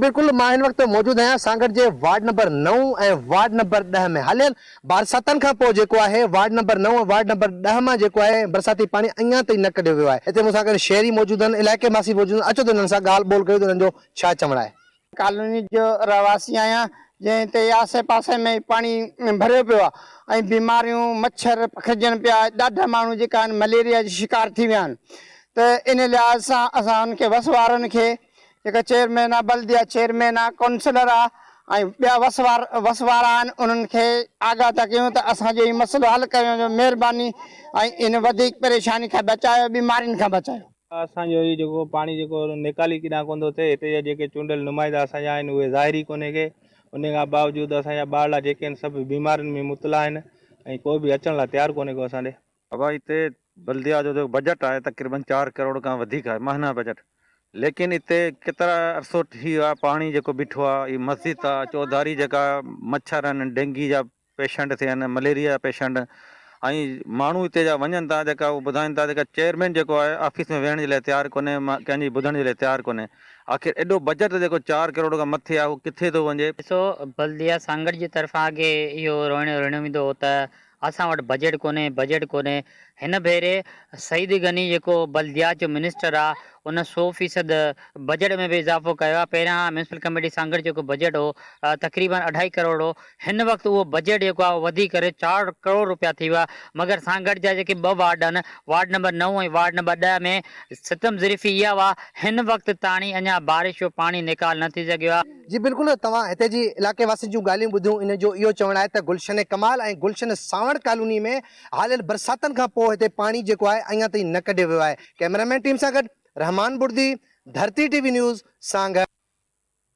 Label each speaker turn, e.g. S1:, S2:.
S1: بلڪل مان هن وقت موجود آهيان سانگهڙ جي وارڊ نمبر نو ۽ وارڊ نمبر ڏهه ۾ هليل برساتن کان پوء جيڪو آهي وارڊ نمبر نو ۽ وارڊ نمبر ڏهه مان جيڪو آهي برساتي پاڻي اڃا تائين نه ڪڍيو ويو آهي هتي مون سان گڏ شهري موجود آهن علائقي واسي موجود آهن اچو ته انهن سان ڳالهه ٻولهه ڪريون ته انهن جو ڇا چوڻ آهي.
S2: ڪالوني جو رهواسي آهيان جنهن تي آسي پاسي ۾ پاڻي ڀريو پيو آهي ۽ بيماريون مڇر پکڙجن پيا ڏاڍا ماڻهو جيڪا آهن مليريا جا شڪار ٿي ويا آهن ته ان لحاظ سان اسان ان کي وس وارن کي جيڪا چيئرمين آ بلديا چيئرمين آ ڪونسلر آ ۽ ٻيا وس وار وس وارا آهن انهن کي آگاهه ٿا ڪيون ته اسان جو هي مسئلو حل ڪيو وڃو مهرباني ۽ ان وڌيڪ پريشاني کان بچايو بيمارين کان بچايو.
S3: اسان جو هي جيڪو پاڻي جيڪو نيڪالي ڪيڏانهن ڪونه ٿو ٿئي هتي جا جيڪي چونڊيل نمائندا اسان جا آهن اهي ظاهري ڪونهي ڪي انهي کان باوجود اسان جا ٻارڙا جيڪي آهن سڀ بيمارين ۾ مبتلا آهن ۽ ڪو به اچڻ لاء تيار ڪونهي ڪو اسان ڏي.
S4: بابا هتي بلديا جو جيڪو بجيٽ آهي تقريبن چار ڪروڙ کان وڌيڪ آهي ماهنا بجيٽ ليڪن هتي ڪيترا عرصو ٿي ويو آهي پاڻي جيڪو بيٺو آهي هي مسجد آهي چوڌاري جيڪا مڇر آهن ڊينگي جا پيشنٽ ٿيا آهن مليريا جا پيشنٽ ۽ ماڻهو هتي جا وڃن ٿا جيڪا هو ٻڌائين ٿا جيڪا چيئرمين جيڪو آهي آفيس ۾ ويهڻ جي لاء تيار ڪونهي ڪنهن جي ٻڌڻ جي لاء تيار ڪونهي آخر ايڏو بجيٽ جيڪو چار ڪروڙ کان مٿي آهي اهو ڪٿي ٿو وڃي.
S5: ڏسو بلديا سانگهڙ جي طرفان اڳي اهو روئڻو رڻيو ويندو هو ته اسان وٽ بجيٽ ڪونهي بجيٽ ڪونهي هن ڀيري سعيد غني جيڪو بلديات جو منسٽر آ ان سو فيصد بجيٽ ۾ به اضافو ڪيو آ پهريان ميونسپل ڪميٽي سانگهڙ جيڪو بجيٽ هو تقريبن اڍائي ڪروڙ هو هن وقت اهو بجيٽ جيڪو آ وڌي ڪري چار ڪروڙ روپيا ٿي ويو آ مگر سانگهڙ جا جيڪي ٻه وارڊ آهن وارڊ نمبر نو ۽ وارڊ نمبر ڏهه ۾ ستم ظريفي اها آ هن وقت تاڻي اڃا بارش جو پاڻي نيڪال نه ٿي سگهيو آ.
S1: جي بلڪل توهان هتي جي علائقي واسين جون ڳالهيون ٻڌيون انهن جو اهو چوڻ آهي ته گلشن ڪمال ۽ گلشن سانوڻ ڪالوني ۾ هاليل برساتن کان پوء هتي پاڻي جيڪو آهي اڃا تائين نه ڪڍيو ويو آهي ڪئميرا مين ٽيم سان گڏ Rehman Burdi Dharti T V news Sanghar.